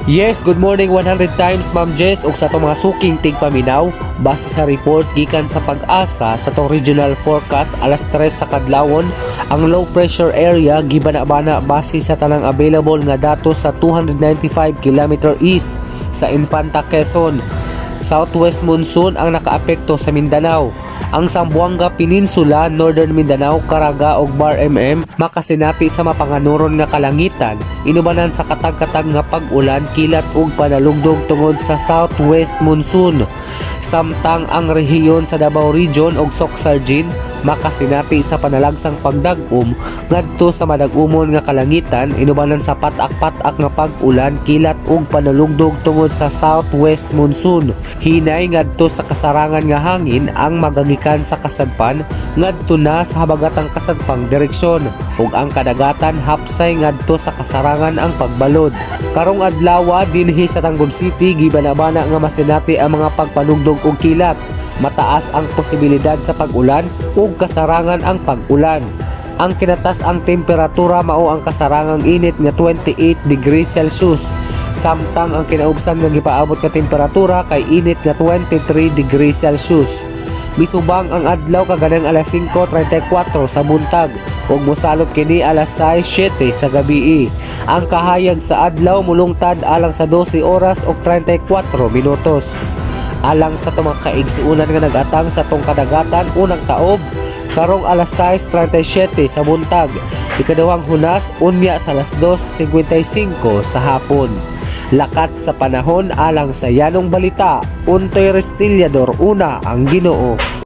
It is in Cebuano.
Yes, good morning 100 times, Ma'am Jess, ug sa atong mga suking tigpaminaw. Base sa report gikan sa PAGASA sa atong regional forecast alas 3 sa kadlawon, ang low pressure area gibana-bana base sa tanang available nga datos sa 295 km east sa Infanta, Quezon. Southwest monsoon ang nakaapekto sa Mindanao. Ang Zamboanga Peninsula, Northern Mindanao, Caraga ug BARMM makasinati sa mapanganuron nga kalangitan, inubanan sa katag-katag nga pag-ulan, kilat ug panalugdog tungod sa southwest monsoon. Samtang ang rehiyon sa Davao Region ug Soccsksargen makasinati sa panalagsang pagdag-om ngadto sa madag-umon nga kalangitan, inubanan sa pat-ak-pat-ak nga pag-ulan, kilat ug panalugdog tungod sa southwest monsoon. Hinay ngadto sa kasarangan nga hangin ang magagikan sa kasadpan ngadto na sa habagatang kasadpang direksyon ug ang kadagatan hapsay ngadto sa kasarangan ang pagbalod. Karong adlaw dinhi sa Tangub City, gibana-bana nga masinati ang mga pagpanugdog og kilat. Mataas ang posibilidad sa pag-ulan ug kasarangan ang pag-ulan. Ang kinatas-ang temperatura mao ang kasarangang init nga 28 degrees Celsius. Samtang ang kinaubsan nga gipaabot nga temperatura kay init nga 23 degrees Celsius. Misubang ang adlaw kaganang alas 5:34 sa buntag ug mosalop kini alas 6:07 sa gabii. Ang kahayag sa adlaw mulungtad alang sa 12 oras ug 34 minutos. Alang sa atong mga kaigsuonan nga nagatang sa atong kadagatan, unang taob karong alas 6:37 sa buntag. Ikaduhang hunas unya sa alas 2:55 sa hapon. Lakat sa panahon alang sa Yanong Balita, Untoy Restillador, una ang Ginoo.